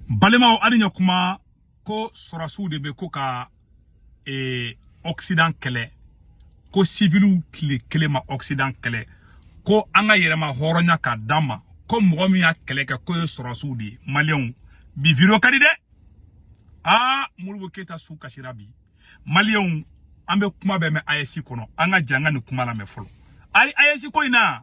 Balimaw, ani ɲɛ kuma ko sɔrɔsiw de bɛ ko ka Occident kɛlɛ, ko civiliw tile kelen ma Occident kɛlɛ, ko an ka yɛrɛma hɔrɔnya ka d'an ma, ko mɔgɔ min y'a kɛlɛ kɛ k'o ye sɔrɔsiw de ye. Maliyɛnw, bi vidéo ka di dɛ. Aa, Modibo Keyita su kasira bi. Maliyɛnw, an bɛ kuma bɛɛ mɛn AES kɔnɔ, an ka jɛ an ka nin kuma lamɛn fɔlɔ. Ayi, AES ko in na,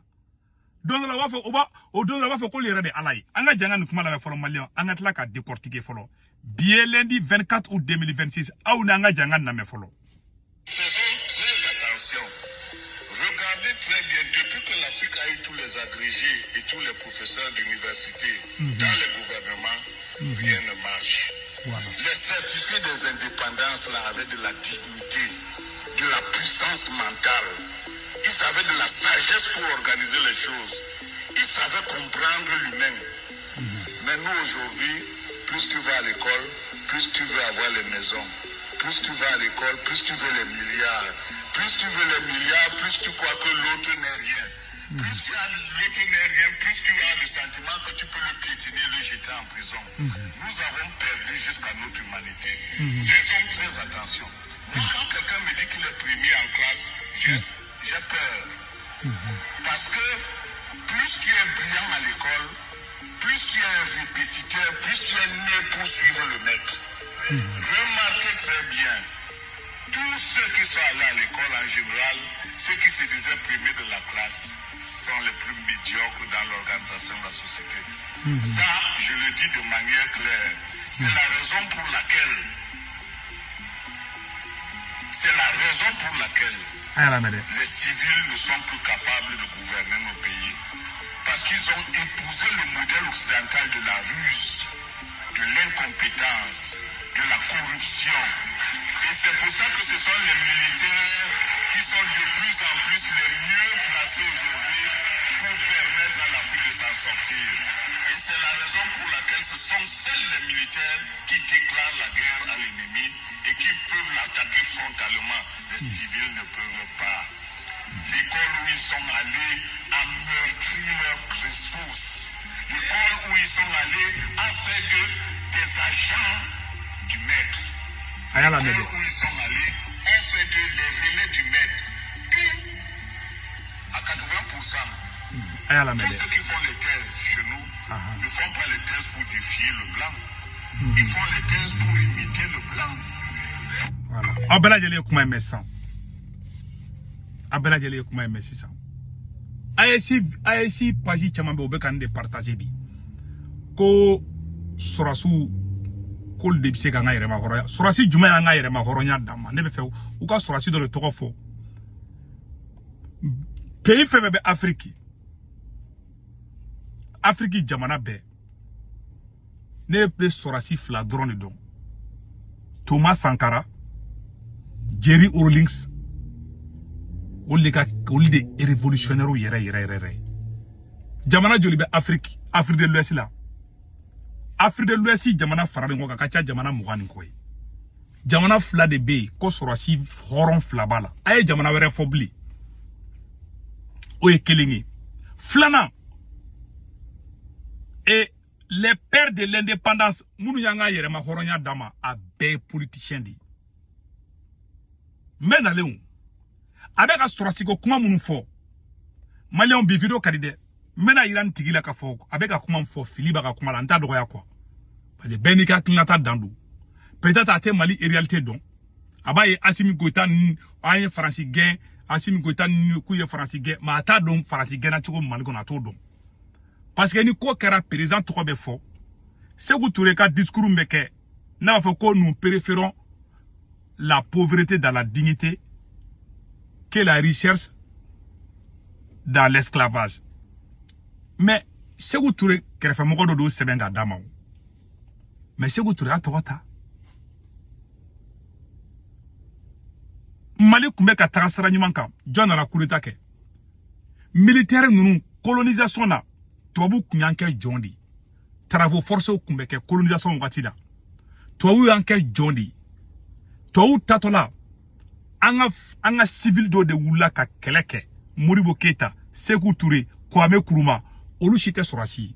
don dɔ la u b'a fɔ, u b'a o don dɔ la u b'a fɔ k'olu yɛrɛ de ala ye. An ka jɛ an ka nin kuma lamɛn fɔlɔ. Maliyɛnw, an ka tila ka décortiquer fɔlɔ. Bi ye lundi 24 août 2026. Aw ni an ka jɛ an ka nin lamɛn fɔlɔ. Faisons très attention. Regardez très bien, depuis que l'Afrique a eu tous les agrégés et tous les professeurs d'université dans les gouvernements, rien ne marche. Voilà. Les certifiés des indépendances là avaient de la dignité, de la puissance mentale. Ils avaient de la sagesse pour organiser les choses. Ils savaient comprendre l'humain. Mais nous aujourd'hui, plus tu vas à l'école, plus tu veux avoir les maisons. Plus tu vas à l'école, plus tu veux les milliards. Plus tu veux les milliards, plus tu crois que l'autre n'est rien. Plus tu as l'autre n'est rien, plus tu as le sentiment que tu peux le piétiner et le jeter en prison. Nous avons perdu jusqu'à notre humanité. Faisons très attention. Moi, quand quelqu'un me dit qu'il est premier en classe, j'ai peur. Parce que plus tu es brillant à l'école, plus tu es un répétiteur, plus tu es né pour suivre le maître. Remarquez très bien, tous ceux qui sont allés à l'école en général, ceux qui se disaient premiers de la classe, sont les plus médiocres dans l'organisation de la société. Ça, je le dis de manière claire. C'est la raison pour laquelle, c'est la raison pour laquelle An y'a lamɛn dɛ. Les civils ne sont plus capables de gouverner nos pays. Parce qu'ils ont épousé le modèle occidental de la ruse, de l'incompétence, de la corruption. Et c'est pour ça que ce sont les militaires qui sont de plus en plus les mieux placés aujourd'hui pour permettre à l'Afrique de s'en sortir. Et c'est la raison pour laquelle ce sont seuls les militaires qui déclarent la guerre à l'ennemi et qui peuvent l'attaquer frontalement. Les civils ne peuvent pas. L'école où ils sont allés a meurtri leurs ressources. L'école où ils sont allés a fait d'eux des agents du maître. An y'a lamɛn dɛ. L'école où ils sont allés ont fait d'eux les relais du maître. Tout à 80%. An y'a lamɛn Tous dɛ. Ceux qui font les thèses chez nous ne font pas les thèses pour défier le blanc. Ils font les thèses pour imiter le blanc. Voilà, aw bɛɛ lajɛlen ye kuma in mɛn sisan. Aw bɛɛ lajɛlen ye kuma in mɛn sisan. AES, AES page caman bɛ yen, u bɛ ka nin de partager bi, ko sɔrɔsiw k'olu de bɛ se k'an ka yɛrɛma hɔrɔnya. Sɔrɔsi jumɛn y'an ka yɛrɛma hɔrɔnya d'an ma? Ne bɛ fɛ u ka sɔrɔsi dɔ de tɔgɔ fɔ. Pays fɛn fɛn bɛ Afiriki, Afiriki jamana bɛɛ, ne bɛ sɔrɔsi fila dɔrɔn de dɔn: Thomas Sankara, Jerry Rawlings. Olu de ka, olu de révolutionnaire yɛrɛ yɛrɛ yɛrɛ yɛrɛ. Jamana joli bɛ Afiriki, Afrique de l'Ouest la? Afrique de l'Ouest jamana faralen kɔ kan ka ca jamana 20 ni kɔ ye. Jamana fila de bɛ yen ko sɔrɔsi hɔrɔn fila b'a la. A ye jamana wɛrɛ fɔ bilen? O ye kelen ye. Filanan, et les pères de l'indépendance, minnu y'an ka yɛrɛma hɔrɔnya d'an ma, a bɛɛ ye politicien de ye. N bɛ nalen o, a bɛ ka sɔrɔsiko kuma minnu fɔ, maliyɛnw, bi vidéo ka di dɛ. N bɛna yira nin tigi la k'a fɔ a bɛ ka kuma min fɔ, fili b'a ka kuma la. N t'a dɔgɔya quoi, parce que bɛɛ n'i ka hakilinata dan don. Peut-être a tɛ Mali réalité dɔn. A b'a ye Asimi Goyita ni an ye Faransi gɛn, Asimi Goyita ni k'u ye Faransi gɛn, mais a t'a dɔn Faransi gɛnna cogo min Mali kɔnɔ, a t'o dɔn. Parce que ni ko kɛra, président tɔgɔ bɛ fɔ. Sékou Touré ka discours min bɛ kɛ n'a b'a fɔ ko nous préférons la pauvreté dans la dignité que la richesse dans l'esclavage, mais Sékou Touré kɛrɛfɛmɔgɔ dɔ d'o sɛbɛn k'a d'a ma o. Mais Sékou Touré y'a tɔgɔ ta. Mali tun bɛ ka taga sira ɲuman kan, jɔn nana coup d'état kɛ? Militaire ninnu, colonisation na, tubabu tun y'an kɛ jɔn de ye. Travaux forcés tun bɛ kɛ colonisation wagati la, tubabu y'an kɛ jɔn de ye. Tubabu tatɔ la, an ka civil dɔw de wulila ka kɛlɛ kɛ: Modibo Keyita, Sékou Touré, Kwame Nkrumah. Olu si tɛ sɔrɔsi ye.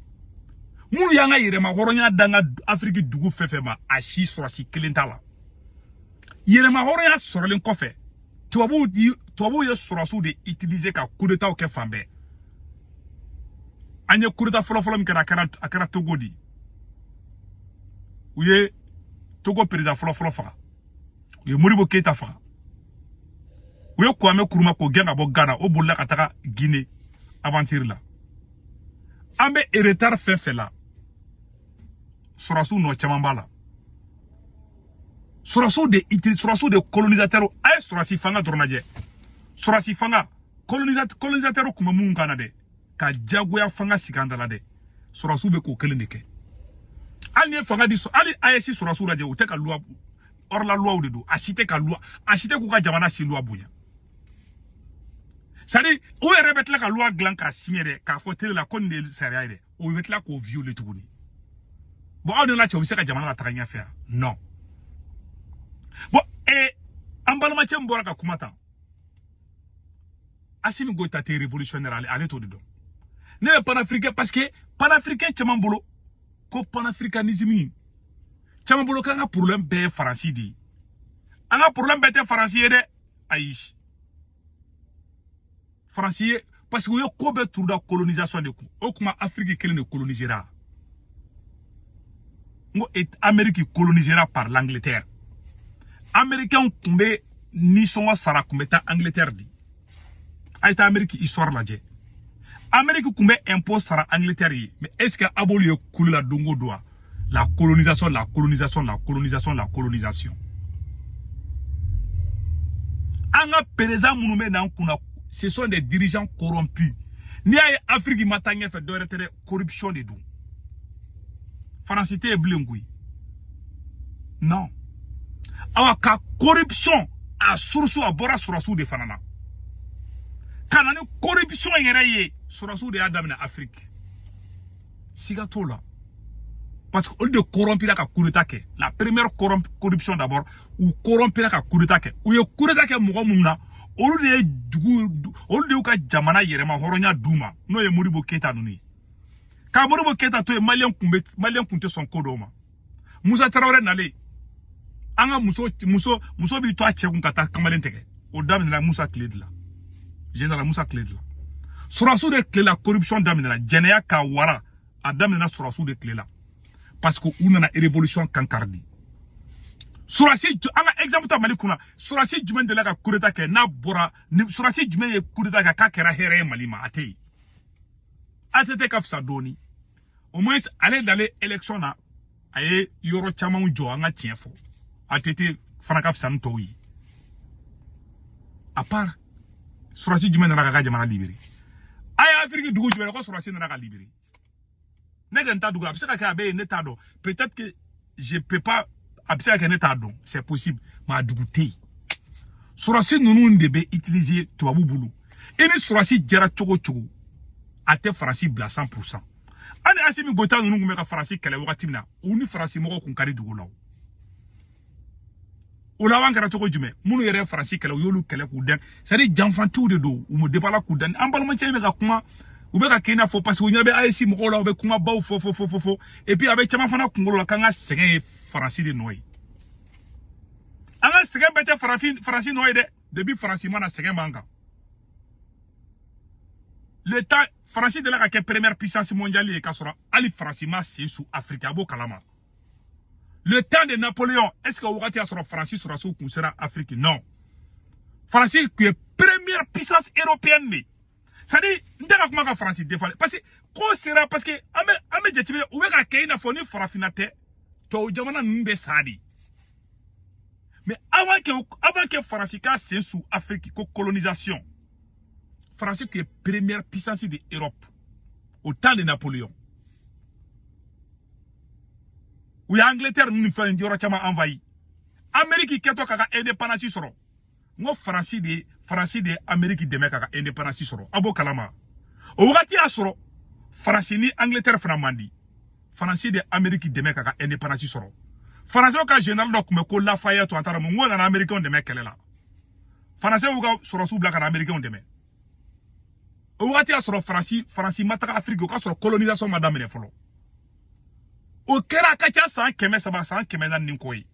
Minnu y'an ka yɛrɛma hɔrɔnya d'an ka Afiriki dugu fɛn fɛn ma, a si sɔrɔsi kelen t'a la. Yɛrɛma hɔrɔnya sɔrɔlen kɔfɛ, tubabuw ye sɔrɔsiw de utiliser ka coup d'état kɛ fan bɛɛ. An ye coup d'état fɔlɔfɔlɔ min kɛra, a kɛra Togo de. U ye Togo président fɔlɔfɔlɔ faga, u ye Modibo Keyita faga, u ye Kwame Nkrumah k'o gɛn ka bɔ Ghana, o bolila ka taga Guinée aventure la. An bɛ retard fɛn fɛn la, sɔrɔsiw nɔ caman b'a la. Sɔrɔsiw de utilise, sɔrɔsiw de colonisateur. A ye sɔrɔsi fanga dɔrɔn lajɛ, sɔrɔsi fanga colonisateur tun bɛ mun kan na dɛ, ka jagoya fanga sigi an da la dɛ. Sɔrɔsiw bɛ k'o kelen de kɛ. Hali ni ye fanga di, hali AES sɔrɔsiw lajɛ, u tɛ ka loi, hors la loi de don. A si tɛ ka loi, a si tɛ k'u ka jamana si loi bonya. C'est à dire, u yɛrɛ bɛ tila ka loi dilan k'a signer dɛ, k'a fɔ télé la ko nin de ye sariya ye dɛ, o bɛ tila k'o violer tuguni. Bon, aw ni la cɛ, u bɛ se ka jamana lataga ɲɛfɛ yan? Non. Bon, an balimacɛ min bɔra ka kuma tan, Assimi Goïta tɛ révolutionnaire, ale t'o de dɔn. Ne bɛ panafricain, parce que panafricain caman bolo ko panafricanisme, caman bolo k'an ka problème bɛɛ ye Faransi de ye. An ka problème bɛɛ tɛ Faransi ye dɛ, ayi. Faransi ye, parce que u ye ko bɛɛ turu da colonisation de kun. O tuma Afrique kelen de colonisera. N ko Amérique colonisera par l'Angleterre. Américain tun bɛ nisɔngɔ sara, tun bɛ taa Angleterre di. A ye taa Amérique histoire lajɛ. Amérique tun bɛ impôt sara Angleterre ye. Mais est ce que a b'olu ye kule la don o don wa? La colonisation, la colonisation, la colonisation, la colonisation. An ka président minnu bɛ n'an kunna, ce sont des dirigeants corrompus. N'i y'a ye Afrique ma taa ɲɛfɛ, dɔwɛrɛ tɛ dɛ, corruption de don. Faransi tɛ yen bilen koyi. Non, awa, ka corruption a source, a bɔra sɔrɔsiw de fana na ka na ni corruption yɛrɛ ye. Sɔrɔsiw de y'a daminɛ Afrique, siga t'o la, parce que olu de corrompira ka coup d'état kɛ. La première corruption d'abord, u corrompira ka coup d'état kɛ. U ye coup d'état kɛ mɔgɔ minnu na, olu de ye dugu, olu de y'u ka jamana yɛrɛma hɔrɔnya d'u ma, n'o ye Modibo Keyita ninnu ye. Ka Modibo Keyita to yen, Maliyɛn kun tɛ sɔn ko dɔw ma. Musa Tarawele nalen, an ka muso b'i to a cɛ kun ka taa kamalen tigɛ. O daminɛna Musa tile de la, général Musa tile de la. Sɔrɔsiw de tile la corruption daminɛna, jɛnɛya ka wara, a daminɛna sɔrɔsiw de tile la, parce que u nana révolution kankari di. Sɔrɔsi, an ka exemple ta Mali kunna, sɔrɔsi jumɛn delila ka coup d'état kɛ n'a bɔra ni sɔrɔsi jumɛn ye coup d'état kɛ k'a kɛra hɛrɛ ye Mali ma? A tɛ yen. ATT ka fisa dɔɔni, au moins ale dalen élection na, a ye yɔrɔ camanw jɔ. An ka tiɲɛ fɔ, ATT fana ka fisa ni tɔw ye. À part, sɔrɔsi jumɛn nana k'a ka jamana libéré? A ye Afiriki dugu jumɛn ko sɔrɔsi nana ka libéré? Ne kɛ n ta dugu, a bɛ se ka kɛ a bɛ yen, ne t'a dɔn. Peut-être que je peux pas, a bɛ se ka kɛ ne t'a dɔn, c'est possible, mais a dugu tɛ yen. Sɔrɔsi ninnu de bɛ utiliser tubabu bolo. I ni sɔrɔsi jɛra cogo o cogo, a tɛ Faransi bila 100%. Hali Assimi Goïta ninnu tun bɛ ka Faransi kɛlɛ wagati min na, u ni Faransi mɔgɔw kun ka di dugu la. O laban kɛra cogo jumɛn? Minnu yɛrɛ ye Faransi kɛlɛ, u y'olu kɛlɛ k'u dɛn. C'est à dire, janfantiw de don, u ma débɔ la k'u dɛn. An balimacɛ bɛ ka kuma, u bɛ ka kɛ i n'a fɔ, parce que u ɲɛ bɛ AES mɔgɔw la, u bɛ kumabaw fɔ fɔ fɔ fɔ fɔ, et puis a bɛ caman fana kunkolo la k'an ka sɛgɛn ye Faransi de nɔ ye. An ka sɛgɛn bɛɛ tɛ Faransi nɔ ye dɛ. Depuis Faransi ma na, sɛgɛn b'an kan. Le temps Faransi delila ka kɛ première puissance mondiale ye, k'a sɔrɔ hali Faransi ma sen su Afiriki, a b'o kalama. Le temps de Napoléon, est ce que o wagati y'a sɔrɔ Faransi sɔrɔsiw kun sera Afiriki? Non. Faransi tun ye première puissance européenne de. C'est à dire, n tɛ ka kuma ka Faransi défendre, parce que ko sera, parce que an bɛ jateminɛ, u bɛ ka kɛ i n'a fɔ ni farafinna tɛ, tubabu jamana ninnu bɛ sa de. Mais avant que Faransi ka sen su Afrique ko colonisation, Faransi tun ye première puissance de Europe au temps de Napoléon. U ye Angleterre ninnu fɛn yɔrɔ caman envahi. Amérique kɛtɔ k'a ka indépendance sɔrɔ, n ko Faransi de ye Amérique dɛmɛ k'a ka indépendance sɔrɔ, a b'o kalama. O wagati y'a sɔrɔ Faransi ni Angleterre fana man di. Faransi de ye Amérique dɛmɛ k'a ka indépendance sɔrɔ. Faransiw ka général dɔ tun bɛ ko Lafayette, an taara mun ko nana Américains dɛmɛ kɛlɛ la. Faransiw y'u ka sɔrɔsiw bila ka na Américains dɛmɛ. O wagati y'a sɔrɔ Faransi ma taga Afiriki, o k'a sɔrɔ colonisation ma daminɛ fɔlɔ. O kɛra a ka ca san 300, san 400 ni kɔ ye.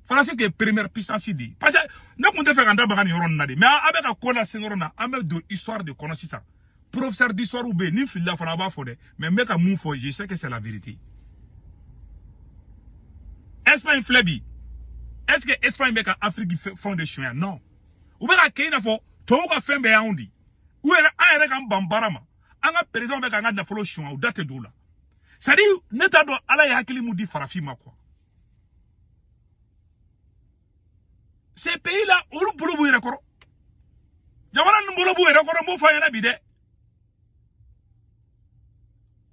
Faransi tun ye première puissance de ye, parce que ne tun tɛ fɛ ka n da baga nin yɔrɔ nin na de, mais a bɛ ka ko lase yɔrɔ na, an bɛ don histoire de kɔnɔ sisan. Professeur d'histoire bɛ yen, ni filila fana a b'a fɔ dɛ, mais n bɛ ka mun fɔ, je sais que c'est la vérité. Espagne filɛ bi, est ce que Espagne bɛ ka Afrique fɛnw de suɲɛ? Non, u bɛ ka kɛ i n'a fɔ tubabuw ka fɛn bɛɛ y'anw di. U yɛrɛ, an yɛrɛ k'an ban baara ma, an ka président bɛ k'an ka nafolo suɲɛ, u da tɛ don u la. C'est à dire, ne t'a dɔn Ala ye hakili mun di farafin ma quoi. Ces pays là, olu bolo b'u yɛrɛ kɔrɔ, jamana ninnu bolo b'u yɛrɛ kɔrɔ. N b'o fɔ a ɲɛna bi dɛ,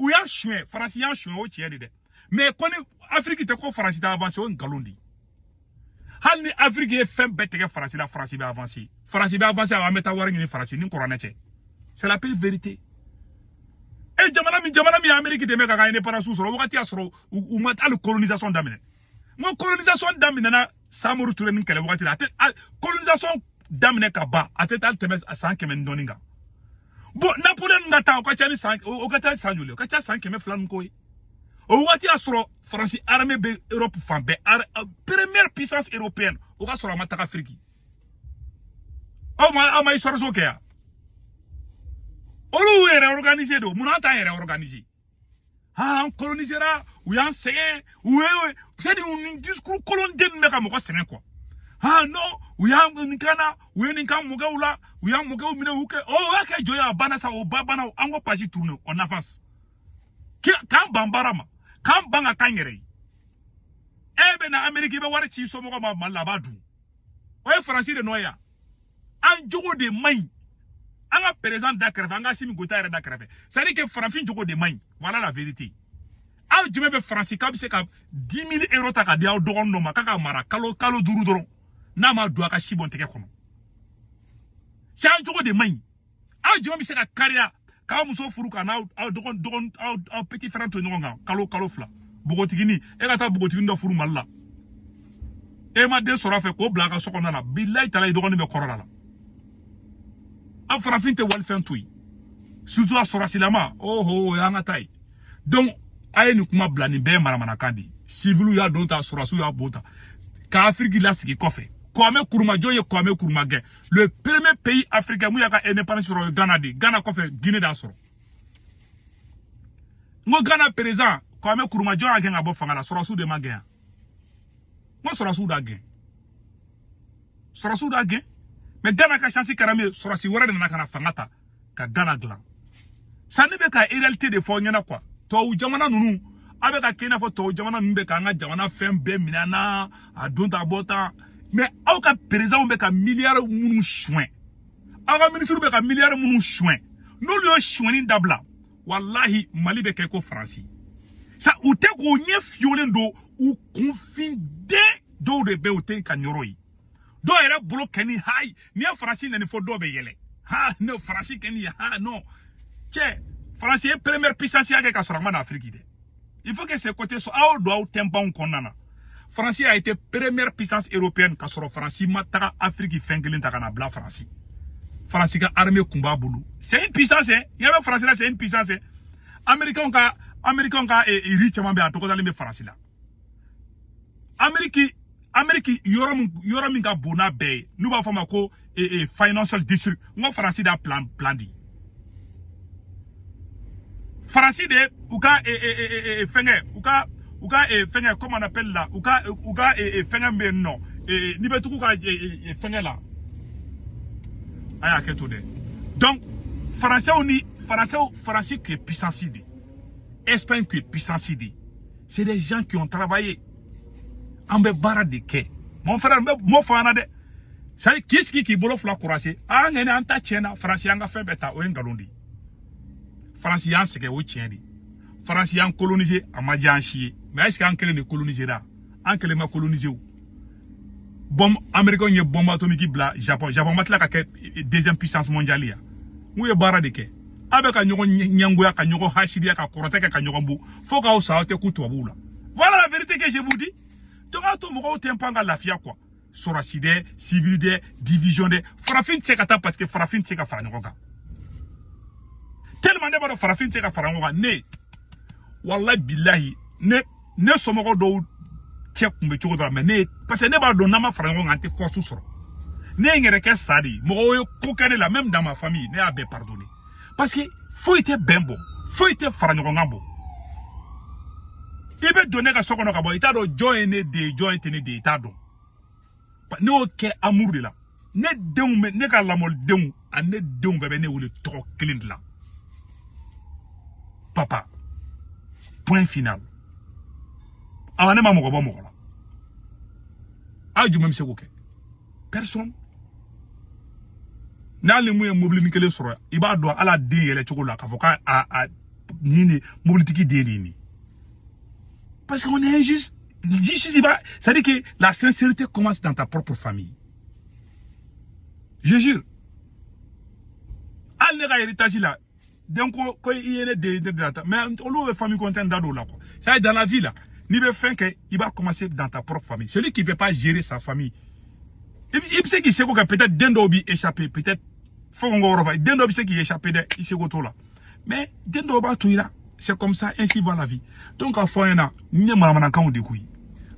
u y'a suɲɛ, Faransi y'a suɲɛ, o tiɲɛ de dɛ. Mais ko ni Afiriki tɛ ko Faransi tɛ avancer, o ye nkalon de ye. Hali ni Afiriki ye fɛn bɛɛ tigɛ Faransi la, Faransi bɛ avancer, Faransi bɛ avancer, an bɛ taa wari ɲini Faransi ni kuranɛ cɛ. C'est la pire vérité. E jamana min, jamana min ye Amérique dɛmɛ k'a ka indépendance sɔrɔ, wagati y'a sɔrɔ u ma hali colonisation daminɛ. N ko colonisation daminɛna Samori Ture ni kɛlɛ wagati la, a tɛ colonisation daminɛ ka ban, a tɛ taa tɛmɛ san 100 ni dɔɔnin kan. Bon, Napoléon ka taa, o ka ca ni san, o ka ca san joli? O ka ca san 200 ni kɔ ye. O wagati y'a sɔrɔ Faransi armée bɛ Europe fan bɛɛ, première puissance européenne, o ka sɔrɔ a ma taga Afiriki. Aw ma histoire so kɛ yan. Olu y'u yɛrɛ organiser don, munna an t'an yɛrɛ organiser? Ah, an colonisera, u y'an sɛgɛn, u ye, c'est à dire, nin discours kolonden ninnu bɛ ka mɔgɔ sɛgɛn quoi. Ah non, u y'an nin k'an na, u ye nin k'an mɔkɛw la, u y'an mɔkɛw minɛ, u kɛ, o y'a kɛ jɔ ye, a banna sa, o ba banna, an ko page tourne, on avance. K'an ban baara ma, k'an ban ka k'an yɛrɛ ye. E bɛ na Amérique, i bɛ wari ci i somɔgɔw ma Mali la, a b'a dun. O ye Faransi de nɔ ye yan. An jogo de man ɲi. An ka président da kɛrɛfɛ, an ka Assimi Goïta yɛrɛ da kɛrɛfɛ. C'est à dire que farafin jogo de man ɲi. Voilà la vérité. Aw jumɛn bɛ Faransi k'a bɛ se ka 10 000 euros ta ka di aw dɔgɔnin dɔ ma k'a ka mara kalo kalo 5 dɔrɔn, n'a ma don a ka si bɔn tɛgɛ kɔnɔ? Cɛ, an jogo de man ɲi. Aw jumɛn bɛ se ka kariya k'aw muso furu ka n'aw aw dɔgɔnin dɔgɔnin aw aw petit frère to ɲɔgɔn kan kalo kalo 2? Npogotiginin, e ka taa npogotiginin dɔ furu Mali la, e ma den sɔrɔ a fɛ k'o bila a ka so kɔnɔna la, bilayi tala i dɔgɔnin bɛ kɔrɔ la. An farafin tɛ walifɛn to yen, surtout a sɔrɔsilama. Oho, o y'an ka taa ye. Donc a ye nin kuma bila, nin bɛɛ ye manamanakan de ye. Civiliw y'a don ta, sɔrɔsiw y'a bon ta ka Afiriki lasigi kɔfɛ. Kwame Nkrumah, jɔn ye Kwame Nkrumah gɛn? Le premier pays africain mun y'a ka indépendance sɔrɔ, o ye Ghana de ye. Ghana kɔfɛ, Guinée de y'a sɔrɔ. N ko Ghana président Kwame Nkrumah, jɔn y'a gɛn ka bɔ fanga la? Sɔrɔsiw de ma gɛn yan. N ko sɔrɔsiw d'a gɛn, sɔrɔsiw d'a gɛn. Mais Ghana ka chance kɛra min ye, sɔrɔsi wɛrɛ de nana ka na fanga ta ka Ghana dilan. Sa ne bɛ ka réalité de fɔ aw ɲɛna quoi. Tubabu jamana ninnu, a bɛ ka kɛ i n'a fɔ tubabu jamana ninnu bɛ k'an ka jamana fɛn bɛɛ minɛ an na, a don ta a bɔ ta. Mais aw ka présidents bɛ ka miliyari minnu suɲɛ, aw ka ministres bɛ ka miliyari minnu suɲɛ, n'olu y'o suɲɛni dabila, walahi Mali bɛ kɛ ko Faransi. Sa u tɛ k'o ɲɛ fiyolen don, u kunfinden dɔw de bɛ yen, u tɛ ka ɲɔrɔ ye. Dɔw yɛrɛ bolo kɛ ni hayi, n'i ye Faransi nɛni fɔ dɔw bɛ yɛlɛ. Ha ne Faransi kɛ ni ha non. Cɛ, Faransi ye première puissance ya kɛ ka sɔrɔ a ma na Afiriki dɛ. Il faut que ces côtés soient aw don aw tɛnpanw kɔnɔna na. Faransi a été première puissance européenne ka sɔrɔ Faransi ma taga Afiriki fɛn kelen ta ka na bila Faransi. Faransi ka armée kun b'a bolo. C'est une puissance hein. Il y avait Faransi là, c'est une puissance hein. Américains ka riz caman bɛ a tɔgɔ dalen bɛ Faransi la. Amérique yɔrɔ min ka bon n'a bɛɛ ye, n'u b'a fɔ a ma ko financial district, n ko Faransi de y'a plan di. Faransi de u ka fɛngɛ, u ka fɛngɛ, comment on appelle là, u ka fɛngɛ bɛ yen nɔ, n'i bɛ tugu ka fɛngɛ la, a y'a kɛ to dɛ. Donc Faransɛw ni Faransɛw, Faransi tun ye puissance de, Espagne tun ye puissance de. C'est des gens qui ont travaillé. An bɛ baara de kɛ, mon frère, n bɛ m'o fɔ an ɲɛna dɛ. C'est à dire k'i sigi k'i bolo fila croiser, an ŋɛnɛ an ta tiɲɛna, Faransi y'an ka fɛn bɛɛ ta, o ye nkalon de ye. Faransi y'an sɛgɛn, o tiɲɛ de ye. Faransi y'an coloniser, a ma diya an si ye. Mais est ce que an kelen de coloniser la? An kelen ma coloniser o. Bombe, américain ye bombe atomique bila Japon, Japon ma tila ka kɛ deuxième puissance mondiale ya. N'u ye baara de kɛ, aw bɛ ka ɲɔgɔn ɲɛngoya, ka ɲɔgɔn hasidiya, ka kɔrɔtɛ kɛ ka ɲɔgɔn bon, fo k'aw sa, aw tɛ ku tubabuw la. Voilà la vérité que je vous dis. Donc aw to mɔgɔw tɛ pan ka lafiya quoi. Sɔrɔsi dɛ, civil dɛ, division dɛ, farafin tɛ se ka taa, parce que farafin tɛ se ka fara ɲɔgɔn kan. Tellement ne b'a dɔn farafin tɛ se ka fara ɲɔgɔn kan. Ne Wallahi billahi, ne somɔgɔ dɔw cɛ kun bɛ cogo dɔ la, mais ne, parce que ne b'a dɔn n'an ma fara ɲɔgɔn kan, an tɛ force sɔrɔ. Ne ye n yɛrɛ kɛ sa de ye. Mɔgɔw ye ko kɛ ne la, même dans ma famille, ne y'a bɛɛ pardonner, parce que foyi tɛ bɛn bɔ, foyi tɛ fara ɲɔgɔn kan bɔ. I bɛ don ne ka so kɔnɔ ka bɔ, i t'a dɔn jɔn ye ne den ye, jɔn ye tɛ ne den ye, i t'a dɔn. Ne y'o kɛ amour de la. Ne denw bɛ ne ka lamɔlidenw ani ne denw bɛɛ bɛ ne wele tɔgɔ kelen de la, papa, point final. Awa, ne ma mɔgɔ bɔ mɔgɔ la. Aw jumɛn bɛ se k'o kɛ? Personne. N'ale mun ye mobilinin kelen sɔrɔ, i b'a dɔn ala den yɛlɛ cogo la k'a fɔ k'a a a nin de mobilitigi den de ye nin, parce qu'on est injuste. Justice, il va, c'est-à-dire que la sincérité commence dans ta propre famille, je jure. Hali ne ka héritage la, den ko ko i ye ne den ye, ne de la ta, mais olu bɛ famille kɔnɔ, n da don o la quoi. C'est dans la vie là, n'i bɛ fɛn kɛ, i b'a commencer dans ta propre famille. Celui qui ne peut pas gérer sa famille, i bɛ se k'i seko kɛ, peut-être den dɔw b'i échapper, peut-être fo ko n ko yɔrɔ fa, den dɔw bɛ se k'i échapper dɛ, i seko t'o la, mais den dɔw b'a to i la. C'est comme ça, ainsi va la vie. Donc k'a fɔ an ɲɛna, nin ye manamanakanw de koyi.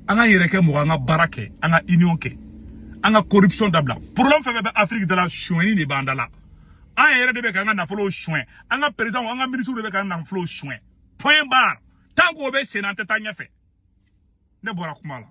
An k'an yɛrɛ kɛ mɔgɔ, an ka baara kɛ, an ka union kɛ, an ka corruption dabila. Problème fɛn fɛn bɛ Afrique da la, sonyɛni de b'an da la. An yɛrɛ de bɛ k'an ka nafolo suɲɛ, an ka président, an ka ministre de bɛ k'an nafolo suɲɛ, point barre. Tant k'o bɛ sen na, an tɛ taa ɲɛfɛ. Ne bɔra kuma la.